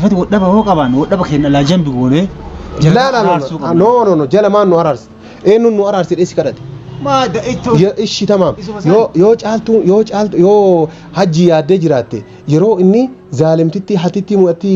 Ifati wodhaba hoo qabaan wodhaba keenya laa jambi goonee jara Laa laa araarsuu laa qabna. no no no jala maan nu araarsite eenyuun nu araarsi jedhee si kadhate. Maa da ittoo Ishi tamaam Isuma san. yoo yoo caaltuu yoo caaltu yoo hajji yaaddee jiraatte yeroo inni zaalimtitti hatitti mu'atti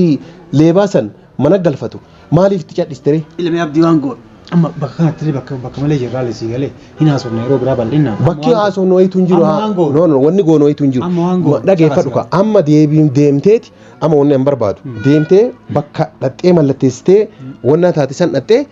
leebaa san mana galfatu maaliif itti cadhiste ree? Ilmi abdii waan goon amma bakka kanatti illee bakka bakka malee jirraa lisii galee hin haasofne yeroo biraa bal'inaan. Amma Bakki waan haasofnu wayitu hin jiru. Amma waan goonu. No no wanni goonu wayitu hin jiru. Amma waan goonu. Dhageeffadhu ka amma deebiin deemteeti amma wanni an barbaadu deemtee bakka dhaxxee mallatteessitee wanna taate san dhaxxee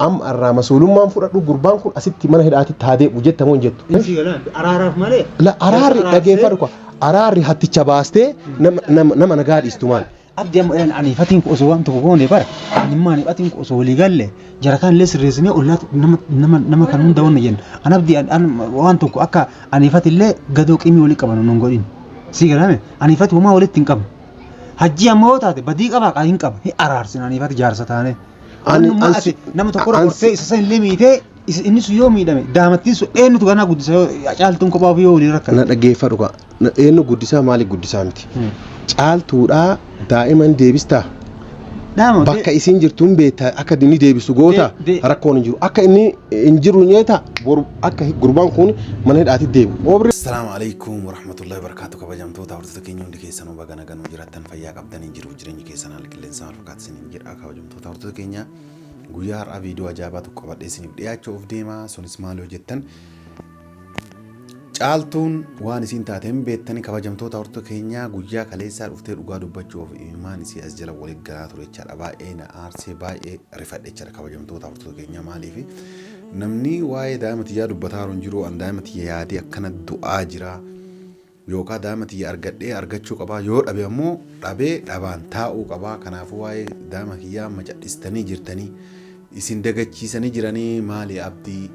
amma irraa masuulummaan fudhadhu gurbaan kun asitti mana hidhaatitti haa deebi'u jetta moo hin jettu. Inni galee araaraaf malee. La araarri dhageeffadhu ka araarri hatticha baastee nama nama nama nagaa dhiistu maal. Abdii amma ilaali ani fatiin kun osoo waan tokko goone bara animmaa ani fatiin kun osoo walii galle jara kan illee sirreessinee ollaa nama nama nama kan hunda wanna jenna. An abdii an waan tokko akka ani fatillee gadoo qimii walii qaban nun godhin. Sii galame ani fati homaa walitti hin qabnu. Hajjii ammoo yoo taate badii qabaa qaa hin qaba hin araarsin ani fati jaarsa taane. Ani- Wannummaa an ati si- nama tokkorra an qortee isa san illee miitee inni sun yoo miidhame daamattiin sun eenyutu ganaa guddisa yoo caaltuun kophaa ofii yoo waliin rakkate. Na dhaggeeffadhu ka eenyu guddisaa maaliif guddisaa miti. Caaltuudhaa daa'ima hin deebistaa? Dhaama Bakka isiin jirtu hin beekta akka inni deebisu goota rakkoon hin jiru. Akka inni hin jiru nyeeta boru akka gurbaan kun mana hidhaatti deebi'u. Obri Assalaamu alaikum warahmatullahi wabarakatuh kabajamtoota hordoftoota keenya hundi keessanuu baga nagaan jiraattan fayyaa qabdanii jiruuf jireenyi keessan haala qilleensaa wal fakkaata isiniin jedha kabajamtoota hordoftoota keenya guyyaa har'aa viidiyoo ajaa'ibaa tokko qabadhee isiniif dhiyaachuuf deema sunis maal yoo jettan Caaltuun waan isiin taate hin beektani kabajamtoota hordoftoota keenya guyyaa kaleessaa dhuftee dhugaa dubbachuuf imimmaan isii as jala walitti galaa ture jechaadha baay'ee na aarsee baay'ee rifadhe jechaadha kabajamtoota hordoftoota keenya maaliif namni waa'ee daa'ima tiyyaa dubbataa jiru hin jiru an daa'ima tiyya yaadee akkana du'aa jira yookaa daa'ima tiyya argadhee argachuu qabaa yoo dhabe ammoo dhabee dhabaan taa'uu qabaa kanaafuu waa'ee daa'ima kiyyaa amma cadhistanii jirtanii isin dagachiisanii jiranii maali abdii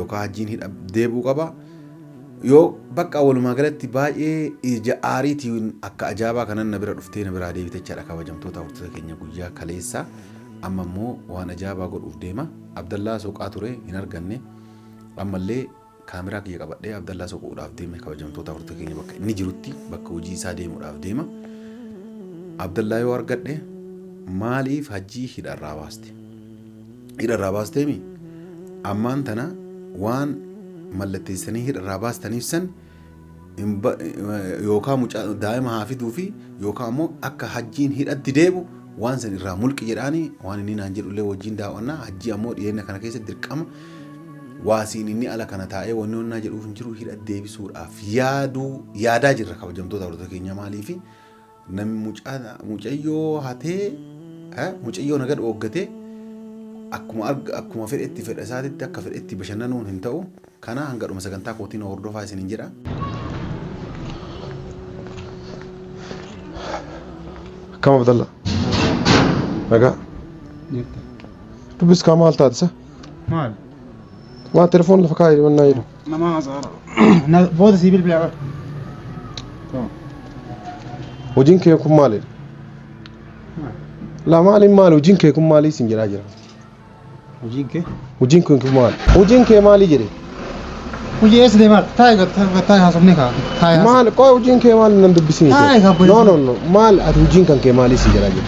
yookaa hajjiin hidha deebi'uu qaba yoo bakka walumaa galatti baay'ee ija aariitiin akka ajaa'ibaa kanan na bira dhuftee na biraa deebite jechaadha kabajamtoota hordoftoota keenya guyyaa kaleessa amma immoo waan ajaa'ibaa godhuuf deema Abdallaa soqaa ture hin arganne ammallee kaameraa kiyya qabadhee Abdallaa soquudhaaf deeme kabajamtoota hordoftoota keenya bakka inni jirutti bakka hojii isaa deemuudhaaf deema Abdallaa yoo argadhe maaliif hajjii hidharraa baaste hidharraa baasteemi ammaan tana waan mallatteessanii hidharraa baastaniif san yookaan mucaa daa'ima haa fiduu fi yookaan ammoo akka hajjiin hidhatti deebu waan san irraa mulqi jedhaani waan inni naan jedhullee wajjin daawwannaa hajjii ammoo dhiyeenya kana keessa dirqama waasiin inni ala kana taa'ee wanni onnaa jedhuuf hin jiru hidha deebisuudhaaf yaaduu yaadaa jirra kabajamtoota hordoftoota keenya maaliifi namni mucaa mucayyoo hatee mucayyoo naga dhooggatee akkuma arga akkuma fedhetti fedha isaatitti akka fedhetti bashannanuun hin ta'u kana hanga dhuma sagantaa kootiin hordofaa isiniin jedha. Akkam Abdalla? Nagaa. Dubbis kaa maal taate sa? Maal? Waan telefoon lafa kaa'e wannaa jedhu. Nama haasa'aara. Na booda sii bilbila bara. Hojiin kee kun maali? Laa maaliin maali? Hojiin kee kun maalii sin jedhaa jira. Hojiin kee? Hojiin kee kun maali? Hojiin kee maali jedhe? Hojii eessa deemaa? Taa'e taa'e haasofnee kaa. Taa'e haasofnee. Maal qoy hojiin kee maali nan dubbisin Taa'e kaa No no no maal ati hojiin kan kee maali sin jedhaa jira.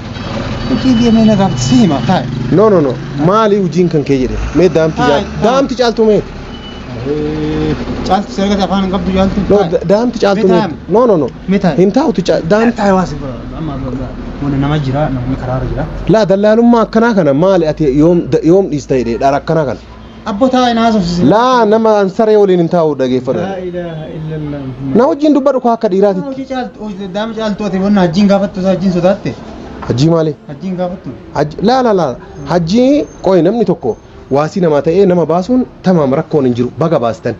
Hojii deemee na gaafate si hima taa'e. No no no maali hojiin kan kee jedhe? Mee daamti Taa'e, caaltu taa'e. daamti caaltu mee? Caaltu si argate afaan hin qabdu caaltu. No daamti caaltu Mee mee? taa'e. No no no Mee taa'e. hin taa'utu daamti Taa'e waa si amma wanni nama jira namni karaarra jira. Laa dallaalummaa akkanaa kana maali ati yoom yoom dhiista jedhee dhara akkanaa kana. Abbo taa'e na haasofsiise. Laa nama an saree waliin hin taa'u dhageeffadhu. Laa ilaaha illallah. Na wajjin dubbadhu koo akka dhiiraatitti. Hojii caaltu hojii daama caaltu ati wanna hajjiin gaafattu isaa hajjiin sodaatte. Hajjii maali? Hajjiin gaafattu. Laa laa laa hajjii qoy namni tokko waasii namaa ta'ee nama baasuun tamaam rakkoon hin jiru baga baastan.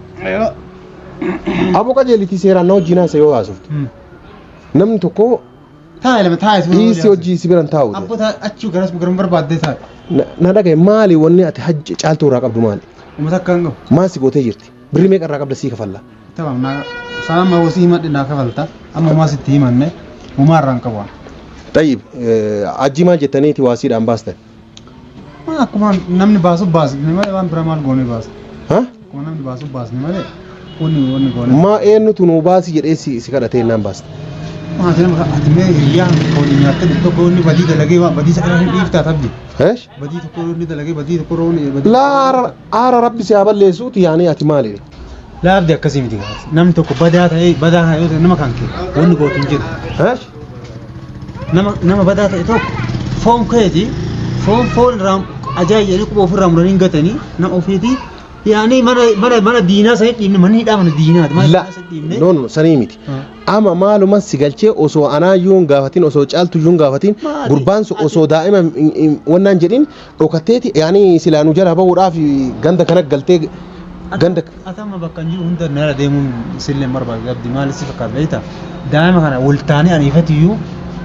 Aboo qajeelitii seeraan na wajjin haasa yoo haasoftu. Namni tokko Taa'e lama taa'e si dhiisii hojii si biran taa'u. Abbo taa'e achi garas garam barbaaddee taa'e. Na dhagaye maali wanni ati hajji caaltuu irraa qabdu maali? Uummata akka hin qabu. Maal si gootee jirti? Birrii meeqa irraa qabda sii kafalla? Tamam naa isaan amma hosii himadhe naa kafalta amma homaa sitti himanne homaa irraa hin qabu. Xayyib hajji maal jettaniiti waasiidhaan baastan? Maa akkuma namni baasu baasne malee waan biraa maal goonee baasne? Ha? Akkuma namni baasu baasne malee wanni wanni goonee. Maa eenyutu nuu baasi jedhee si si kadhatee naan baaste? Ati nama ati mee hiriyaa waliin nyaattee dhuftu tokko inni badii dalagee waan badii isa irraa hin dhiiftaa tabdi. Eesh? Badii tokko inni dalagee badii tokko inni badii. Laa aara rabbi si haa balleessuuti yaani ati maali? Laa abdi akkasii miti gaafas. Namni tokko badaa ta'ee badaa kana yoo ta'e nama kan kee wanni gootu hin jiru. Eesh? Nama badaa ta'e tokko foon keeti foon foon irraa ajaa'ib jedhanii quba ofirraa muranii hin gatanii nama ofiiti yaani mana diinaa sanii dhiibne manni hidhaa mana diinaati. Mana La diinaa sanii dhiibne. no no sanii miti. Ama maaluman si galchee osoo anaa iyyuu hin gaafatin osoo caaltu iyyuu hin gaafatin Maali? gurbaan sun osoo daa'ima wannaan jedhin dhokatteeti yaani silaa nu jala bahuudhaaf ganda kana galtee ganda Atama bakka hin jiru hunda nara deemuun sillee hin barbaadu abdi maali si fakkaata beektaa? Daa'ima kana wal taanee aniifatu iyyuu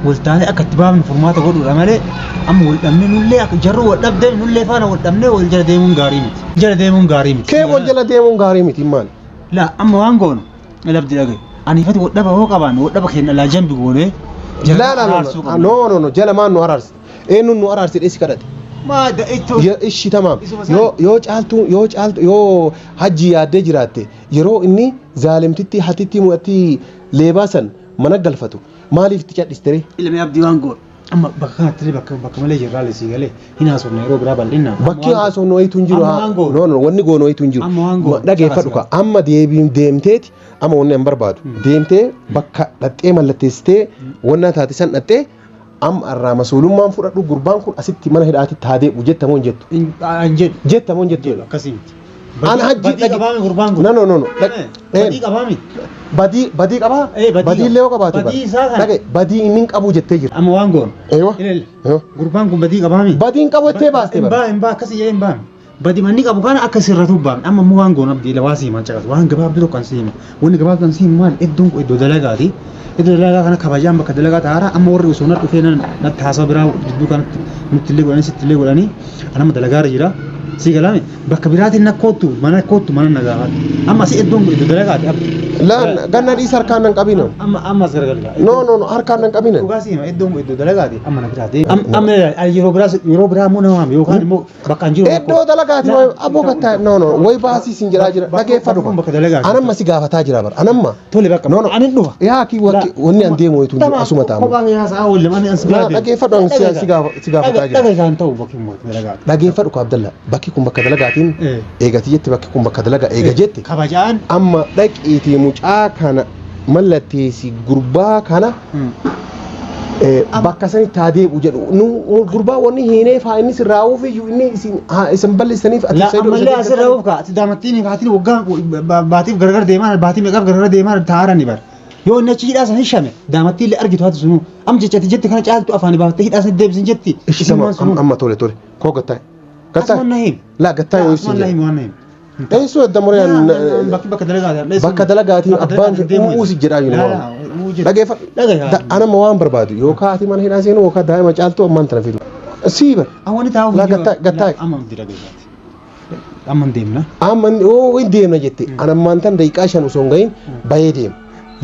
wal taanee akka itti baafnu furmaata godhuudha malee amma wal dhabnee nullee akka jarru wal dhabdee nullee faana wal dhabnee wal jala deemuun gaarii miti. Jala deemuun gaarii miti. Kee wal jala deemuun gaarii miti maali? Laa amma waan goonu labdi dhagaye. Aniifati wal dhaba hoo qabaan wal dhaba keenya laa jambi goonee jala Laa laa araarsuu laa qabna. no no no jala maan nu araarsite eenyuun nu araarsite si kadhate. Maa da ittoo. Ishi tamaam Isuma isaan. Yoo caaltu yoo hajji yaaddee jiraatte yeroo inni zaalimtitti hatitti mu'atti leebaa san mana galfatu maaliif itti cadhiste ree? Ilmi abdii waan goonu. Amma bakka kanatti illee bakka bakka malee jirraa lisii galee hin haasofne yeroo biraa bal'inaan. Bakki haasofnu wayitu hin jiru. Amma waan goonu. No no wanni goonu wayitu hin jiru. Amma waan goonu. Dhageeffadhu ka amma deebiin deemteeti amma wanni an barbaadu deemtee bakka dhaxxee mallatteessitee wanna taate san dhaxxee amma irraa masuulummaan fudhadhu gurbaan kun asitti mana hidhaatitti haa deebi'u jettamoo hin jettu. Hin jedhu. Jettamoo hin jettu. Akkasii miti. An hajji Badii qabaame gurbaan kun. No no no no. Badii qabaame. Badii badii qabaa? Eh, badii Badii illee yoo qabaate Badii isaa kana. Dhagaye badii inni hin qabu jettee jirti. Amma waan goonu. Eewa. Ilaali. Eewa. Gurbaan kun badii qabaame. Badii hin qabu jettee baaste Hin bara. baa hin baa akkasii jedhee hin baame. Badii manni qabu kana akka sirratu baame. Amma immoo waan goonu abdii lawaa siima caqasu. Waan gabaabduu tokko an siima. Wanni gabaabduu an siima maali? Iddoon kun iddoo dalagaati. Iddoo dalagaa kana kabajaan bakka dalagaa taara amma warri osoo na dhufee natti haasawa biraa jidduu kanatti nutti illee godhanii sitti illee godhanii anama dalagaarra jira. Sii galaame bakka biraatiin na koottu mana koottu mana na gaafadhu. Amma asii iddoon kun iddoo dalagaati abdi. Laan ganna dhiisa harkaan nan qabina. Amma amma as garagalga. No no no harkaan nan qabina. Dhugaa siima iddoon kun iddoo dalagaati amma na biraa deema. Amma yeroo biraa yeroo biraa immoo nama waame yookaan immoo bakka hin jiru. Iddoo dalagaati wayi aboo kattaa no no wayi baasii siin jedhaa jira dhageeffadhu. Bakka kun bakka dalagaati. Anamma si gaafataa jira bara anamma. Tole bakka. No no Ani dhufa. Yaa kii wanni an deemu wayitu hin jiru asuma taa'amu. Kophaa kee haasa'aa oolle ani as biraa Laa dhageeffadhu an si gaafataa jira. Dhaga isaan ta'u bakki immoo dalagaati. Dhageeffadhu ka Abdalla bakki kun bakka dalagaatiin eegati jette bakki kun bakka dalagaa eega jette Kabajaan. amma dhaqiitii mucaa kana mallatteessi gurbaa kana bakka sanitti haa deebi'u jedhu nu gurbaa wanni hiinee faa inni sirraa'uuf iyyuu inni isin haa isin balleessaniif ati La Saidoo isa ammallee asirra deeggartan. oofka ati daamattiin haatiin waggaa baatiif gargar deemaa baatii meeqaaf gargar deemaa taa'arani bar. Yoo inni achi hidhaa san hishame daamattii illee argitu haati sunuu amma jecha ati jette kana caaltu afaanii baaftee hidhaa san deebisin jetti. Ishi sama amma tole tole koo gattaa gattaa Asumaan na himi. laa gattaa yoo Asumaan isin na jedhe himi waan na himi. Eessoo edda mureen Bakki bakka dalagaati. bakka dalagaatiin abbaan u'uu si jedhaa jiru dhageeffadhu anamma waan barbaadu yookaan ati mana hidhaa seenu yookaan daa'ima caaltu ammaan tana fidu sii bar Awwani taa'uuf Laa gattaa gattaa amma miti dhageeffaati. Amma hin deemna. amma oo hin deemna jette anammaan tan daqiiqaa 5 osoo hin gahin bahee deema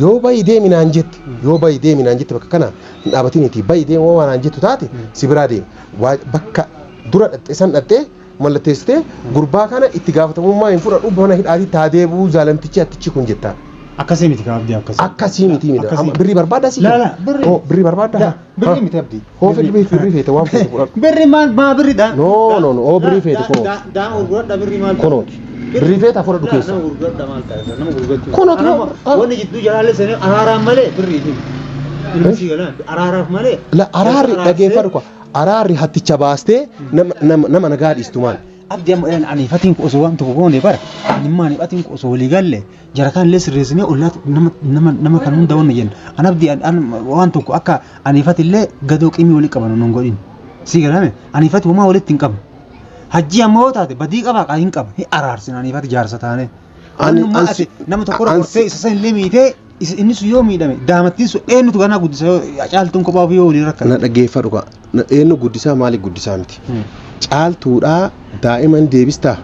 yoo bahi deemi naan jette yoo bahi deemi naan jette bakka kana hin dhaabatiniiti bahi deemi waan naan jettu taate si biraa deema bakka dura dhaxxe san dhaxxee mallatteessitee gurbaa kana itti gaafatamummaa hin fudhadhu mana hidhaatitti haa deebi'u zaalamtichi hattichi kun jettaan. Akkasii miti ka abdii akkasii. Akkasii miti miti. Akkasii. Amma birrii barbaaddaa si Laa laa birrii. Hoo birrii barbaaddaa? Laa, birrii miti abdii. Hoo birrii birrii feete waan feete fudhadhu. Birrii maal maa birriidha? No no no hoo birrii feete kunoo. Daa'ima gurguradha birrii maal ta'a? Kunooti. Birrii feeta fudhadhu Laa, keessa. Nama gurguradha maal ta'a? Nama gurgurachuu. Kunooti, Anama ah. Wanni jidduu jalaalee sanii araaraan malee birrii hin. Ilmi sii galaan araaraaf malee. La araarri dhageeffadhu kwa araarri hatticha baastee nama nama nama nagaa dhiistu maal? Abdi amma ilan ani fatiin kun osoo waan tokko goone bara animmaan fatiin kun osoo walii galle jara kaan illee sirreessinee ollaa nama nama nama kan hunda wanna jenna. An abdi an waan tokko akka ani fatillee gadoo qimii walii qaban nun godhin. Sii galame ani fati homaa walitti hin qabnu. Hajji ammoo yoo taate badii qabaa qaa hin qaba hin araarsin ani fati jaarsa taane. Ani- Ani ansi- nama tokko ansi- qortee isa san illee miitee inni sun yoo miidhame daamattiin sun eenyutu ganaa guddisa yoo caaltuun kophaa ofii yoo waliin rakkate. Na dhaggeeffadhu kwa eenyu guddisaa maaliif guddisaa miti? Caaltuudhaa daa'iman deebistaa?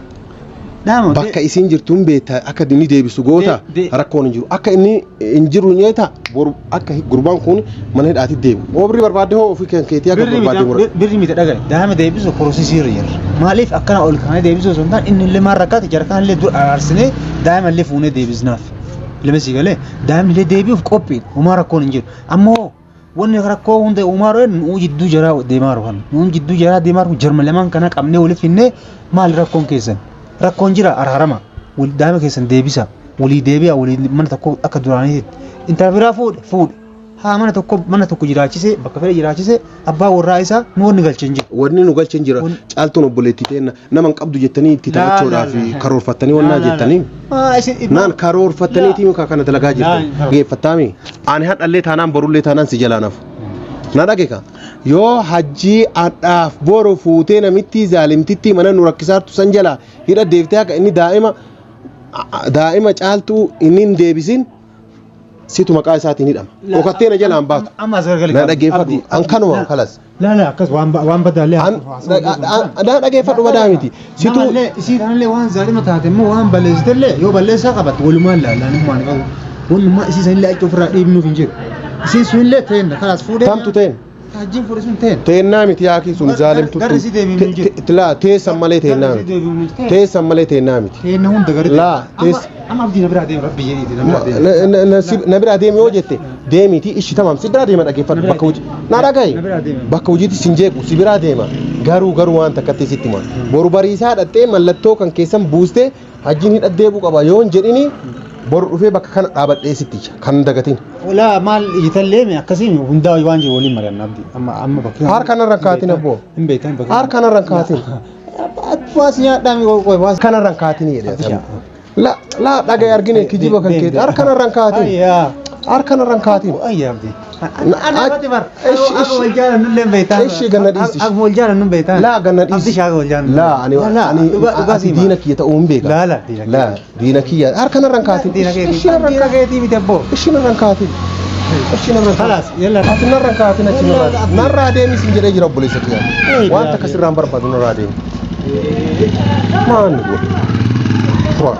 Dhaama Bakka isiin jirtuun beektaa akka inni deebisu goota rakkoon hin jiru. Akka inni hin jiru nyeeta boru akka gurbaan kun mana hidhaatti deebi'u. Hoo birrii barbaadde hoo ofii kan keetii akka barbaadde mura. Birri miti dhagaye daa'ima deebisu korosisii irra jira. Maaliif akkana ol kaanee deebisuu osoo hin taane inni illee maal rakkaate jara kaan illee dur araarsinee daa'ima illee fuunee deebisnaaf. Lama sii galee daa'imni illee deebi'uuf qophiidha. Homaa rakkoon hin jiru. Ammoo wanni rakkoo hunda uumaa jiru nuu jidduu jaraa deemaa jiru kana. Nuu jidduu jaraa deemaa jiru jarma lamaan kana qabnee waliif finnee maali rakkoon keessan? Rakkoon jira araarama. Daa'ima keessan deebisa. Walii deebi'a walii mana tokko akka duraaniitti. Intala biraa fuudhe fuudhe. Haa mana tokko jiraachise bakka fedhe jiraachise abbaa warraa isaa nu wanni galche hin jiru. Wanni nu galche hin jira. Caaltuun obboleettii teenna nama hin qabdu jettanii itti taphachuudhaaf karoorfattanii wannaa jettanii. Naan karoorfattaniitii muka kana dalagaa jirtan. Geeffattaami. Ani hadhallee taanaan borullee taanaan si jalaa nafu. Na dhageka. Yoo hajjii hadhaaf boru fuutee namittii zaalimtittii mana nu rakkisaartu san jalaa hidha deeftee akka inni daa'ima daa'ima caaltuu inni hin deebisin situ maqaa isaatiin hidhama. Dhokattee na jalaan baatu. Amma as gargali. Na dhaggeeffadhu. An kanuma kalas. Laa laa akkas waan badaallee. Na dhaggeeffadhu badaa miti. Situ Namallee isii kanallee waan zaalima taate immoo waan balleessitellee yoo balleessaa qabatte walumaan laallaan qabu. Wannumaa isii sanillee achi ofirraa dhiibnuuf hin jiru. Isiin sunillee teenna kalaas fuudhee. Tamtu teen. Hajjiin fuudhe sun teen. Teennaa miti yaakii sun zaalimtu. Garri si deebiin hin jiru. Laa teessan malee teennaa miti. Teessan malee teennaa miti. Teenna hunda gari. Laa teess. Amma abdii na biraa deema rabbi jedhiiti na biraa deema. Na biraa deemi yoo jette deemiiti ishi tamam si biraa deema dhaggeeffadhu bakka hojii. Na dhagahi. Na biraa deema. Bakka hojiitti sin jeequ si biraa deema. Garuu garuu waan takkatti sitti hima. Boru bariisaa dhattee mallattoo kan keessan buustee hajjiin hidha deebuu qaba yoo hin jedhini boru dhufee bakka kana dhaabadhee sitti ija kan dagatin. Laa maal itallee mi akkasii hundaa waan jiru waliin mari'anna abdii. Amma amma bakka. Harka narra kaatin abboo. Hin beektan bakka. Harka narra kaatin. Waas nyaadhaa mi qoy waas. Harka narra kaatin jedhe. La la dhagaye argine kijiba kan keeti harka narra kaatin. Ayyaa. Harka narra kaatin. Ayyaa abdii. Ishi ganna dhiisi. Akkuma wal jaalannu beektaa. Laa ganna dhiisi. Abdii shaaga wal jaalannu. Laa ani ani ati diina kiyya ta'uu hin beeka. Laa laa diina kiyya. Laa diina kiyya harka narra kaatin. Diina keetii. Ishi narra Diina keetii miti abboo. Ishi narra kaatin. Ishi narra kaatin. Kalaas yalla. Ati narra kaatin achi narra. Narraa deemi sin jedhee jira obboleessa kiyya. Waan takka sirraan barbaadu narraa deemi. Maal godhe? Turaa.